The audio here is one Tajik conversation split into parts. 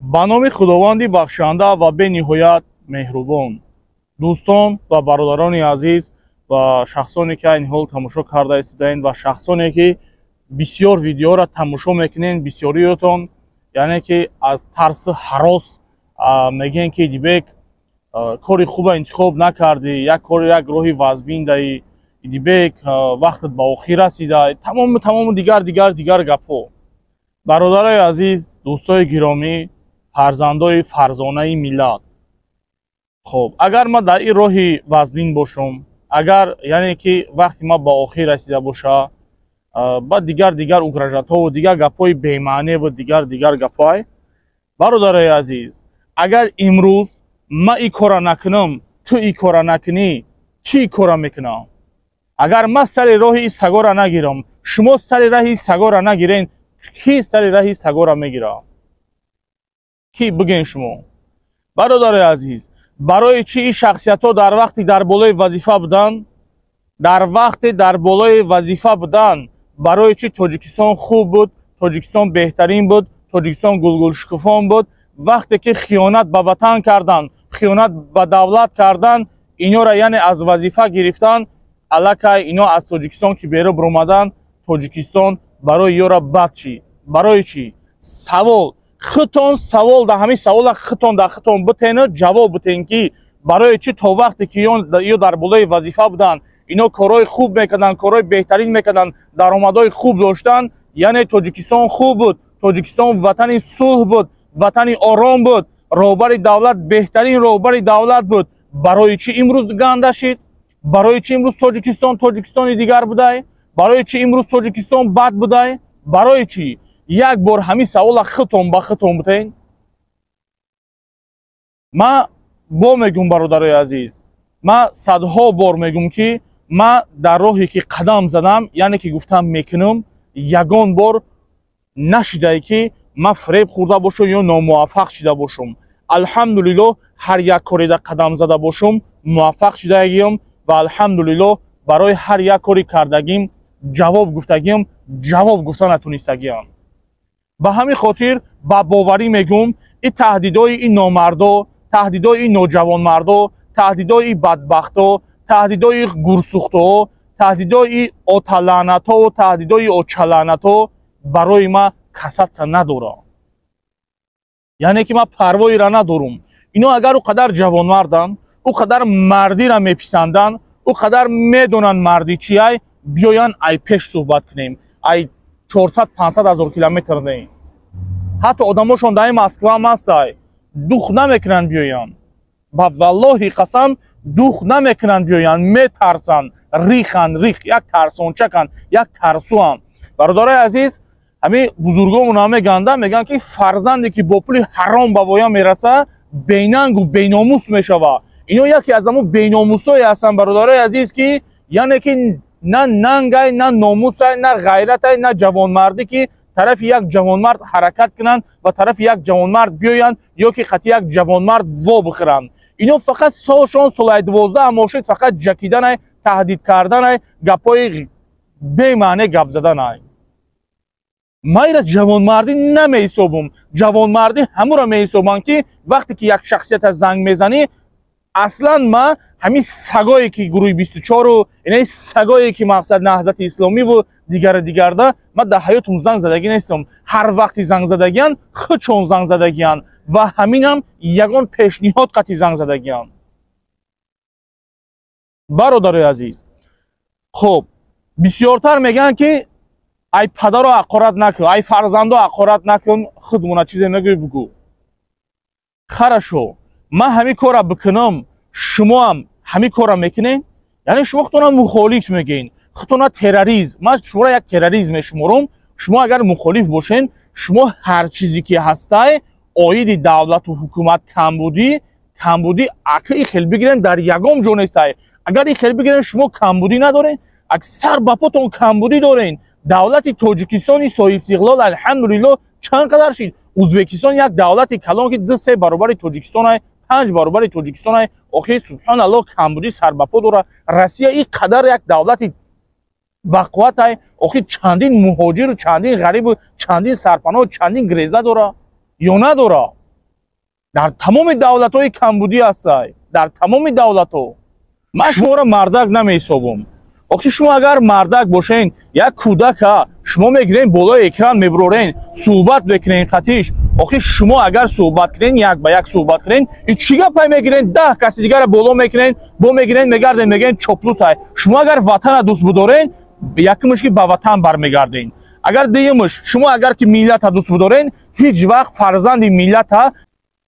Ба номи Худованди бахшанда ва бениҳоят меҳрубон. Дӯстон ва бародарони азиз ва шахсоне, ки айни ҳол тамошо карда истодаед, ва шахсоне, ки бисёр видеоро тамошо мекунед, бисёриётон, яъне ки аз тарсу ҳарос мегӯен, ки Идибек, кори хуба интихоб накардӣ, як кори, як роҳи вазбин даӣ, Идибек, вақтат ба охир расида, тамому тамому дигар, дигар, дигар гапҳо. Бародарои азиз, дӯстои гиромӣ, фарзандои фарзонаи миллат, хуб, агар ман дар ин роҳи вазнин бошам, агар, яъне ки вақти ман ба охир расида боша, баъд дигар, дигар угрожать ҳову дигар гапҳои бемаъневу дигар, дигар гапҳой. Бародарои азиз, агар имрӯз ман ин кора накунам, ту ин кора накунӣ, чӣ кора мекунам? Агар ман сари роҳи ин сагора нагирам, шумо сари раҳи сагора нагирен, кӣ сари раҳи сагора мегирад? Кӣ, бигӯен шумо? Бародарои азиз, барои чӣ ин шахсиятҳо дар вақти дар болои вазифа буданд, дар вақте дар болои вазифа буданд, барои чӣ Тоҷикистон хуб буд, Тоҷикистон беҳтарин буд, Тоҷикистон гулгулшукуфон буд? Вақте ки хиёнат ба ватан карданд, хиёнат ба давлат карданд, инёра, яъне, аз вазифа гирифтанд. Аллакай ино аз Тоҷикистон ки берун баромаданд, Тоҷикистон барои ёра бад шид. Барои чӣ? Савол худтон, савол да ҳамин савола худтон дар худтон битену ҷавоб битен, ки барои чӣ то вақте ки ё дар болои вазифа буданд, ино корҳои хуб мекарданд, корҳои беҳтарин мекарданд, даромадҳои хуб доштанд, яъне Тоҷикистон хуб буд, Тоҷикистон ватани сулҳ буд, ватани ором буд, роҳбари давлат беҳтарин роҳбари давлат буд, барои чӣ имрӯз ганда шид? Барои чӣ имрӯз Тоҷикистон Тоҷикистони дигар будай? Барои чӣ имрӯз Тоҷикистон бад будай? Барои чӣ? Як бор ҳамин савола худтон ба худтон битен. Ман бо мегӯм, бародарои азиз, ман садҳо бор мегӯм, ки ман дар роҳе ки қадам задам, яъне ки гуфтам мекунам, ягон бор нашидае, ки ман фиреб хӯрда бошам ё номуваффақ шида бошам. Алҳамдулиллоҳ, ҳар як кореда қадам зада бошам, муваффақ шидагиам ва алҳамдулиллоҳ, барои ҳар як кори кардагим ҷавоб гуфтагиам, ҷавоб гуфта натонистагиам. Ба ҳамин хотир ба боварӣ мегӯм, ин таҳдидои ин номардо, таҳдидои ин ноҷавонмардо, таҳдидои ин бадбахто, таҳдидои гурсӯхтаҳо, таҳдидои оталаънатҳову таҳдидои очалаънатҳо барои ман касаться надорад, яъне ки ман парвоеро надорум. Ино агар ӯ қадар ҷавонмарданд, ӯ қадар мардиро меписанданд, ӯ қадар медонанд мардӣ чиай, биёянд, ай пеш суҳбат кунем, ай 400-500 ҳазор километр не. Ҳатто одамошон дар Москва ҳам ҳастай, дух намекунанд биёянд. Ба валлоҳи қасам, дух намекунанд биёянд, метарсанд, риханд, рих, як тарсончаканд, як тарсуанд. Бародарои азиз, ҳамин бузургомон меганда, мегӯянд, ки фарзанде, ки бо пули ҳаром ба воя мераса, бенангу беномус мешавад. Ино яке аз ҳамун беномусое ҳастанд, бародарои азиз, ки яъне ки на нангай, на номусай, на ғайратай, на ҷавонмардӣ, ки тарафи як ҷавонмард ҳаракат кунанд ва тарафи як ҷавонмард биёянд ё ки қати як ҷавонмард во бихӯранд. Ино фақат солшон солаи 12 мошид, фақат ҷакиданай, таҳдид карданай, гапҳои бемаъне гап заданай. Ман ира ҷавонмардӣ намеҳисобам. Ҷавонмардӣ ҳамуро меҳисобам, ки вақте ки як шахсията занг мезанӣ. Аслан ма ҳамин сагое, ки гурӯҳи 24-у инаи сагое, ки мақсад Наҳзати Исломиву дигару дигарда, ман дар ҳаётум занг задагӣ нестам. Ҳар вақти занг задагиянд, худшон занг задагиянд ва ҳаминам ягон пешниҳод қатъи занг задагиянд. Бародарои азиз, хуб, бисёртар мегӯянд, ки ай падаро ҳақорат накун, ай фарзандо ҳақорат накун, худмона чизе нагӯй, бугӯ. Хорошо, ман ҳамин корра бикунам, шумоам ҳамин корра мекунед, яъне шумо худтона мухолиф мегӯед, худтона террорист. Ман шуморо як террорист мешуморам. Шумо агар мухолиф бошед, шумо ҳар чизе ки ҳастай оиди давлату ҳукумат, камбудӣ, камбудӣ ака и хел бигирен, дар ягон ҷо нестай. Агар и хел бигирен, шумо камбудӣ надоред, аксар ба потон камбудӣ дорен. Давлати Тоҷикистони соҳибистиқлол, алҳамдулилло, чанд қадар шид? Ӯзбекистон як давлати калон, ки ду се баробари Тоҷикистон, панҷ баробари Тоҷикистон, охир, субҳоналло, камбудӣ сарбапо дорад. Россия ин қадар як давлати бақувватай, охир чандин муҳоҷиру чандин ғарибу чандин сарпаноҳу чандин греза дора ё надора? Дар тамоми давлатҳои камбудӣ ҳастай, дар тамоми давлатҳо. Ман шуморо мардак намеҳисобам. Охи шумо агар мардак бошен, як кӯдака шумо мегирен, болои экран мебурорен, суҳбат мекунен қатиш. Охи шумо агар суҳбат кунен, як ба як суҳбат кунен, и чӣ гапай мегирен, 10 каси дигара боло мекунен, бо мегирен, мегарден, мегӯен чоплусай. Шумо агар ватана дӯст будорен, якумш ки ба ватан бармегарден. Агар дуюмш, шумо агар ки миллата дӯст будорен, ҳеҷ вақт фарзанди миллата,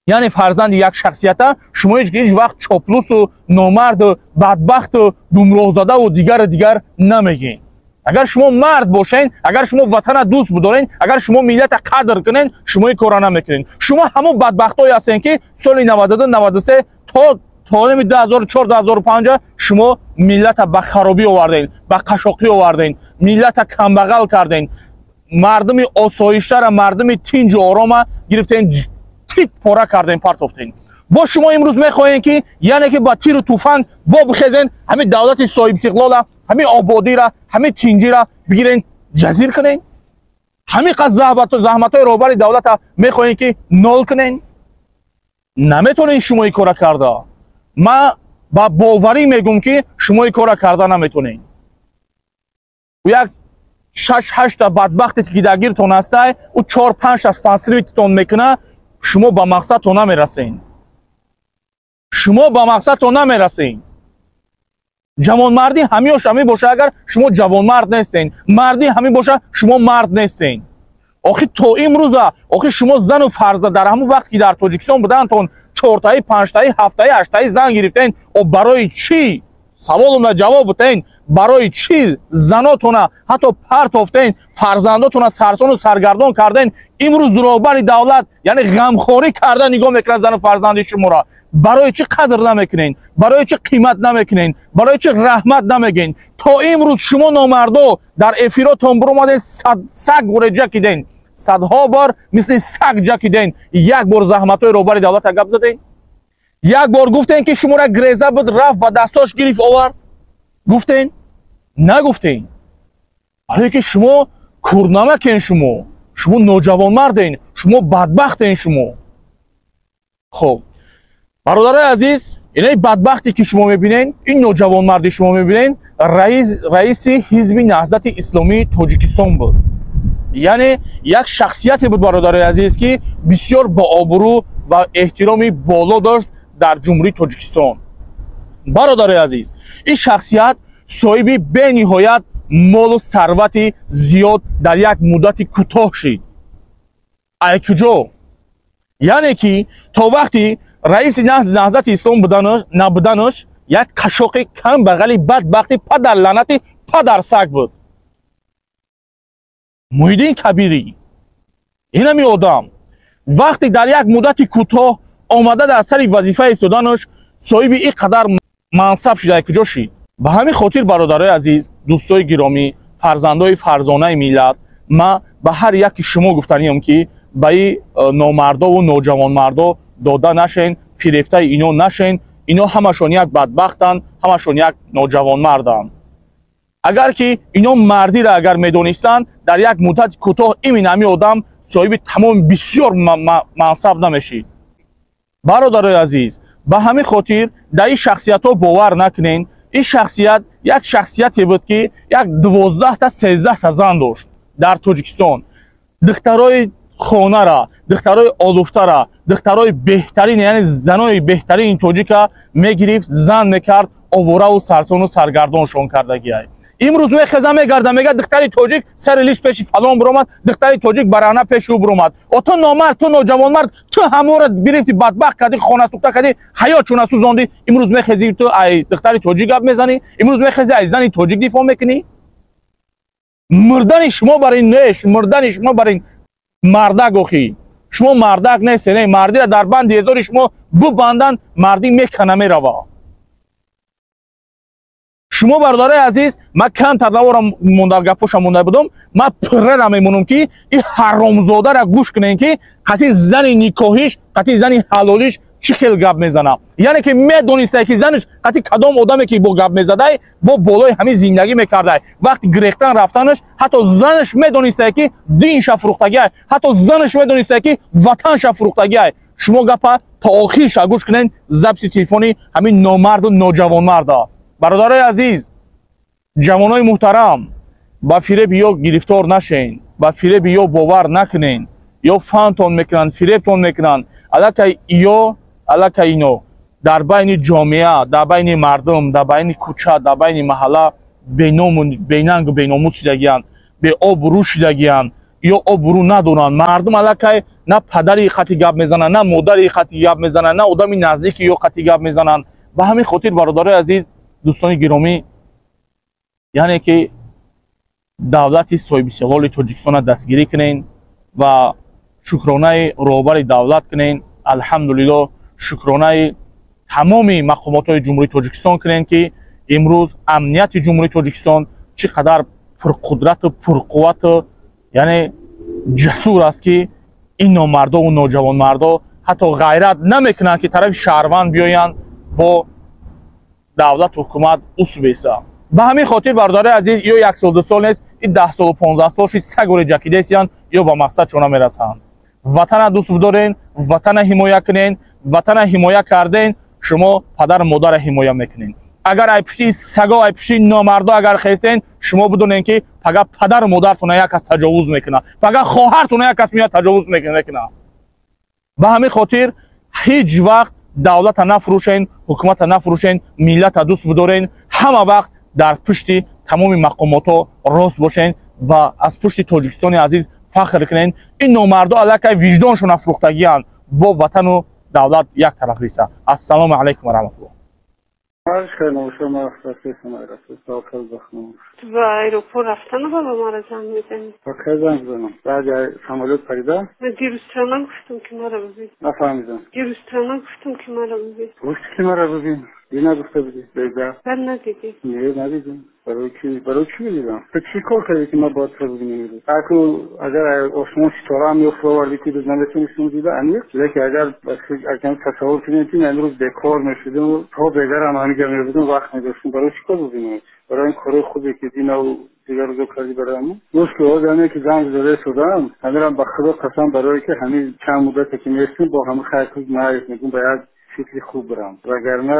яъне фарзанди як шахсията, шумо ҳеҷ вақт чоплусу, номарду, бадбахту, гумроҳзадаву дигару дигар намегӯед. Агар шумо мард бошен, агар шумо ватана дӯст будорен, агар шумо миллата қадр кунен, шумо ин корро намекунед. Шумо ҳамон бадбахтое ҳастен, ки соли 92, 93 то 2004, 2005 шумо миллата ба харобӣ оварден, ба қашоқӣ оварден, миллата камбағал карден, мардуми осоиштара, мардуми тинҷу орома гирифтен, тит пора кардем, партофтем. Бо шумо имрӯз мехоҳем, ки яъне ки ба тиру туфанг бо бихезен, ҳамин давлати соҳибистиқлола, ҳамин ободира, ҳамин тинҷира бигирен, ҷазир кунен. Ҳамин қад заҳматҳои роҳбари давлата мехоҳем, ки нол кунен. Наметонем шумо ин кора карда. Ман ба боварӣ мегӯм, ки шумо ин кора карда наметонем. Як шаш ҳашта бадбахте ки дар гиртон ҳастай, ӯ чор панҷта спонсоритон мекуна, шумо ба мақсадтон намерасен. Шумо ба мақсадтон намерасен. Ҷавонмардӣ ҳамиёш ҳамӣ боша, агар шумо ҷавонмард нестен, мардӣ ҳамӣ боша, шумо мард нестен. Охи то имрӯза, охи шумо зану фарза дар ҳамон вақт, ки дар Тоҷикистон будантон, чортаи, панҷтаи, ҳафтаи, ҳаштаи зан гирифтен. О барои чӣ? Саволумна ҷавоб бутен. Барои чӣ занотона ҳатто партофтен, фарзандотона сарсону саргардон карден? Имрӯз роҳбари давлат яъне ғамхорӣ карда нигоҳ мекунад зану фарзанди шуморо. Барои чӣ қадр намекунен? Барои чӣ қимат намекунен? Барои чӣ раҳмат намегӯен? То имрӯз шумо номардо дар эфиротон биромаден, саг гуре ҷакиден, садҳо бор мисли саг ҷакиден. Як бор заҳматҳои роҳбари давлата гап заден? Як бор гуфтен, ки шуморо греза буд, рафт ба дастҳош гирифт, овард? Гуфтен? Нагуфтен. Барое ки шумо курнамакен, шумо ноҷавонмарден, шумо бадбахтен шумо. Хоб, бародарои азиз, инаи бадбахте, ки шумо мебинен, ин ноҷавонмарди шумо мебинен, раиси Ҳизби Наҳзати Исломии Тоҷикистон буд. Яъне як шахсияте буд, бародарои азиз, ки бисёр бообрӯ ва эҳтироми боло дошт дар Ҷумҳурии Тоҷикистон. Бародарои азиз, ин шахсият соҳиби бениҳоят молу сарвати зиёд дар як муддати кӯтоҳ шид. Ай куҷо? Яъне ки то вақти раиси Наҳзати Ислом набуданаш як қашоқи камбағали бадбахти падарлаънати падарсаг буд Муҳиддин Кабирӣ. Инами одам вақте дар як муддати кӯтоҳ омада дар сари вазифа истоданаш соҳиби ин қадар мансаб шуда, куҷо шид? Ба ҳамин хотир, бародарои азиз, дӯстои гиромӣ, фарзандои фарзонаи миллат, ман ба ҳар яки шумо гуфтаниям, ки ба ин номардову ноҷавонмардо дода нашен, фирефтаи ино нашен. Ино ҳамашон як бадбахтанд, ҳамашон як ноҷавонмарданд. Агар ки ино мардиро агар медонистанд, дар як муддати кӯтоҳ имин ҳамин одам соҳиби тамоми бисёр мансаб намешид. Бародарои азиз, ба ҳамин хотир дар ин шахсиятҳо бовар накунен. Ин шахсият як шахсияте буд, ки як 12-та, 13-та зан дошт дар Тоҷикистон. Духтарои хонара, духтарои олуфтара, духтарои беҳтарин, яъне занои беҳтарини тоҷика мегирифт, зан мекард, оворау сарсону саргардоншон кардагиай. Имрӯз мехеза, мегарда, мега: «Духтари тоҷик сари лиш пеши фалон биромад, духтари тоҷик бараҳна пеши ӯ биромад». О ту номард, ту ноҷавонмард, ту ҳаморо гирифти, бадбахт кардӣ, хонасӯхта кардӣ, ҳаётшона сӯзондӣ. Имрӯз мехези, ту ай духтари тоҷик гап мезанӣ, имрӯз мехези, ай зани тоҷик дифоъ мекунӣ. Мурдани шумо бар ин неш, мурдани шумо бар ин. Мардак охӣ шумо мардак нестед. Не, мардира дар банди ҳезори шумо бубанданд, мардӣ мекана, мерава. Шумо, бародарои азиз, ман камтар наворам монда, гапоша монда будам. Ман пуррара мемонам, ки ин ҳаромзодара гӯш кунем, ки қатъи зани никоҳиш Қати зани ҳалолиш чӣ хел гап мезана? Яъне ки медонистай, ки заниш қати кадом одаме ки бо гап мезадай, бо болои ҳамин зиндагӣ мекардай. Вақти гирехтан рафтанаш, ҳатто занаш медонистай, ки динша фурӯхтагиай, ҳатто занаш медонистай, ки ватанша фурӯхтагиай. Шумо гапа то охирша гӯш кунед, записи телефони ҳамин номарду ноҷавонмарда. Бародарои азиз, ҷавонои муҳтарам, ба фиреби ё гирифтор нашен, ба фиреби ё бовар накунен. Ё фантон мекунанд, фиребтон мекунанд. Аллакай ё аллакай ино дар байни ҷомеа, дар байни мардум, дар байни кӯча, дар байни маҳалла беному бенангу беномус шудагиянд, беобрӯ шудагиянд, ё обрӯ надоранд. Мардум аллакай на падари қати гап мезананд, на модари қати гап мезананд, на одами наздики ё қати гап мезананд. Ба ҳамин хотир, бародарои азиз, дӯстони гиромӣ, яъне ки давлати соҳибистиқлоли Тоҷикистонро дастгирӣ кунен ва шукронаи роҳбари давлат кунен. Алҳамдулилло, шукронаи тамоми мақомотҳои Ҷумҳурии Тоҷикистон кунен, ки имрӯз амнияти Ҷумҳурии Тоҷикистон чӣ қадар пурқудрату пурқуввату, яъне ҷасур аст, ки ин номардову ноҷавонмардо ҳатто ғайрат намекунанд, ки тарафи шаҳрванд биёянд, бо давлату ҳукумат усбеса. Ба ҳамин хотир, бародари азиз, ё як сол, 2 сол нест, и 10 солу 15 сол шид, сагори ҷакидесиянд, ё ба мақсад чона мерасанд. Ватана дӯст бидорен, ватана ҳимоя кунен. Ватана ҳимоя карден, шумо падару модарро ҳимоя мекунен. Агар ай пушти саго, ай пушти номардо агар хестен, шумо бидонен, ки пага падару модартона як кас таҷовуз мекунад, пага хоҳартона як кас меояд, таҷовуз мекунад. Ба ҳамин хотир ҳеҷ вақт давлата нафурӯшен, ҳукумата нафурӯшен, миллата дӯст бидорен. Ҳама вақт дар пушти тамоми мақомотҳо рост бошен ва аз пушти Тоҷикистони азиз фахр кунен. Ин номардо аллакай виҷдоншона фурӯхтагиянд, бо ватану давлат як тараф риса. Ассалому алайкум ва раҳматуллоҳ. Ба аэропорт рафтану ба мара занг мезанӣ? Ба кай занг занам? Баъди самолёт парида? Дирӯзтана гуфтам, ки мара бибин. Нафаҳмидам. Дирӯзтана гуфтам, ки мара бибин. Гуфти, ки мара бибин? Ди нагуфта будӣ бега? Бад надидӣ? Не, надидем. Барои чи, барои чӣ медидам? Ту чӣ кор кардӣ, ки ман бояд туро бибинам имрӯз? Аку агар осмон ситораам меофт овардӣ, ки наметонистем дида аниқ, лекин агар тасаввур кунем, ки имрӯз бекор мешудем, то бегарам ҳамиҷа мебудем, вақт медоштем, барои чӣ кор бибинем? Барои ин корои хубе, ки динаву дигар рӯзо кардӣ, барои ҳамон? Гӯш ки, ҳозир ки занг зада шудам, ҳамирам ба Худо қасам, барое ки ҳамин чанд муддате ки нестем, бо ҳама хайр майс мегӯм, ба як фикри хуб бирам, вагарна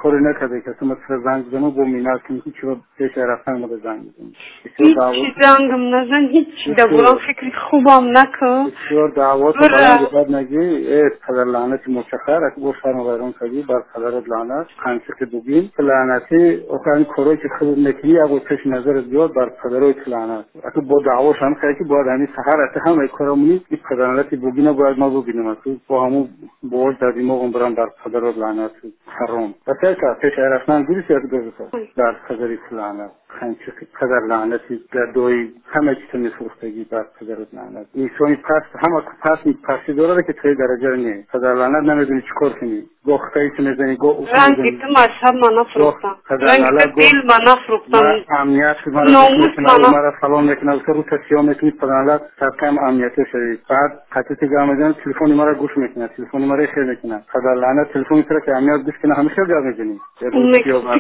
коре накарда, ки асло ман занг бизанам, бо миннат кунем, ки чиро пеш рафтан мада занг бизанам. Ҳичи зангам назан, ҳичи дабурам фикри хубам накун. Бисёр даъвот барои бад нагӣ. Э, падар лаънати мочахар, аки бо шарм вайрон кардӣ, бар падарат лаънат, қанчиқи бугин лаънатӣ. Охи ҳамин корое ки худат мекунӣ, як бор пеши назарат биёд, бар падарои ту лаънат. Аки бо даъвош ҳам хеле, ки бояд ҳамин саҳар аки ҳамаи корамони ин падарлаънати бугина бояд ман бубинам, аки бо ҳамун боз дар димоғам барам. Бар падарот лаънат, ҳаром. Басайка пеш рафтан гирифт як доза, бар падари лаънат, қанчиқи падар лаънати гадои, ҳама чизо мефурӯхтагӣ, бар падарот лаънат. Инсони паст ҳама паст пастӣ дорад, ки тои дараҷаро не. Падар лаънат, намедонӣ чӣ кор кунӣ, гоҳ хитаисо мезанӣ, гоҳ Ранги ту мазҳаб ма нафурӯхтам, ранги ту дил ма нафурӯхтам. Амният мара фалон мекунад, рӯта сиёҳ мекунӣ, падарлаънат, садқаам амниятӣ шавӣ. Баъд қатити гап мезанӣ, телефони мара гӯш мекунад, телефони мара хел мекунад. Падар лаънат, телефони тура ки амният гӯш кунад, ҳама хел гап мезанӣ.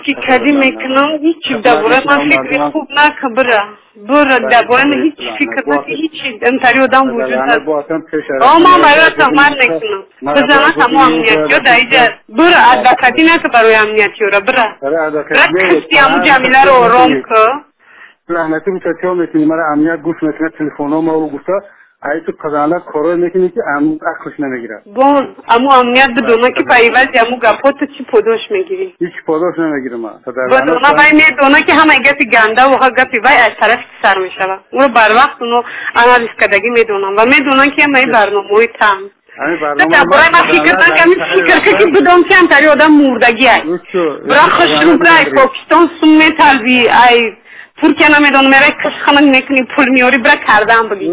Ки кадӣ мекунам, ҳичи дар бораи ман фикри хуб нака. Бира, бира, дар бораи ман ҳичи фикр нака, ҳичи интари одам вуҷуд ҳаст. Ман барои туҳмат мекунам, бизана ҳамо амниятиё дар иҷа. Бира, адвокатӣ нака барои амниятиёра. Бира, бира, кишти ҳаму Ҷамиларо ором ку. Лаънатӣ, рӯта сиёҳ мекунӣ, мара амният гӯш мекунад телефонҳо маро гуфта. Ай ту қазанда корое мекунӣ, ки ақлш намегирад. Бон аму амният бидона, ки ба ивази аму гапҳо ту чӣ подош мегирӣ. Ҳеҷ подош намегирам ман. Бидона, вай медона, ки ҳамаи гапи гандаву гапи вай аз тарафи ту сар мешавад. Ӯро барвақт уно анализ кардагӣ медонам ва медонам, ки ҳамаи барномаҳои там дар бораи ман фикр накам. Фикр ки бидон, ки ҳамтари одам мурдагӣ ай. Бира, хушрӯ, ай Покистон сум металбӣ, ай Туркия намедонам мерай, кишхана мекунӣ, пул меёрӣ. Бира, кардам бугӣ,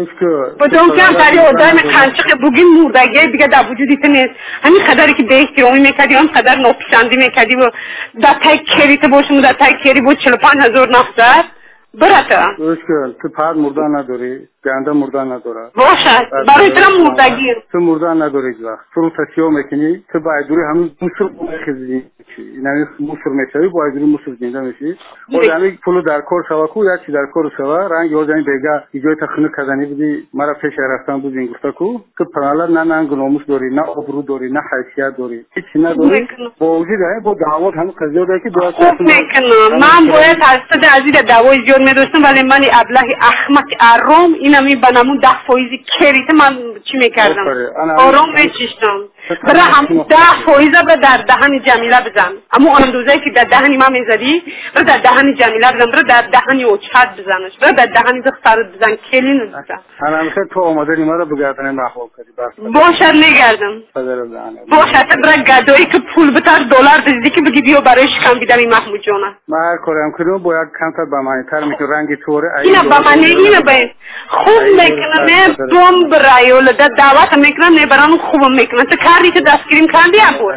бидон, ки ҳамтари одами қанчиқи бугин мурдагӣ, дига дар вуҷуди ту нест. Ҳамин қадаре ки беэҳтиромӣ мекардӣ, ҳам қадар нописандӣ мекардӣ, дар тай кери ту бошум, дар тай кери бо 45 000 нафар. Брата. Ту фақат мурдан надорӣ, ганда мурдан надорад. Бошад, барои тура мурдагӣ. Ту мурдан надорӣ ҳеҷ вақт. Ту рӯта сиёҳ мекунӣ, ту ба айдури ҳамин муср мехезӣ. Инами муср мешавӣ, бо айдури муср зинда мешавӣ. Оз ҳамин пулу дар кор шава ку, як чи дар кор шава, ранги оз ҳамин бега иҷои та хунук кардани будӣ, мара пеша рафтан будин гуфта ку, ту паналат на нангу номус дорӣ, на обрӯ дорӣ, на ҳайсият дорӣ. Ҳеҷ надорӣ. Бо вуҷуди ҳамин бо даъвот ҳамин қазия дорӣ ки бояд хуб мекунам. Ман бояд ҳастада азида даъвои зиёд медоштам, вале мани аблаҳи ахмақи аром инами ба намун 10% керита ман чӣ мекардам? Ором мечиштам. Бира ҳам 10% бира дар даҳани Ҷамила бизан. Аммо андозае ки дар даҳани ман мезадӣ, бира дар даҳани Ҷамила бизан, бира дар даҳани очат бизанаш, бира дар даҳани духтарат бизан, келинат бизан. Ҳанамхел ту омадани маро бигардани маҳвол кардӣ. Бошад, мегардам. Бошад, бира гадое ки пул битар доллар диздӣ ки биги биё барои шикам бидами Маҳмудҷона. Ман ҳар кореам кунам бо як камтар ба маънитар мекунам, ранги туре. Ина ба маъни, ина ба хуб мекунам, не бом бираёлада даъвата мекунам, мебарам хубам мекунам. Ту кардӣ, ту дастгирим кардӣ абур.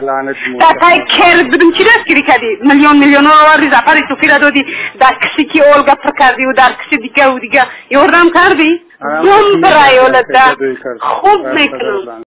Дар тай керд будум, чӣ дастгирӣ кардӣ? Миллион миллионҳо овардӣ, Зафари Суфира додӣ, дар киси ки Олга пур кардиву дар киси дигаву дига ёрдам кардӣ? Бом бираёлада хуб мекунам.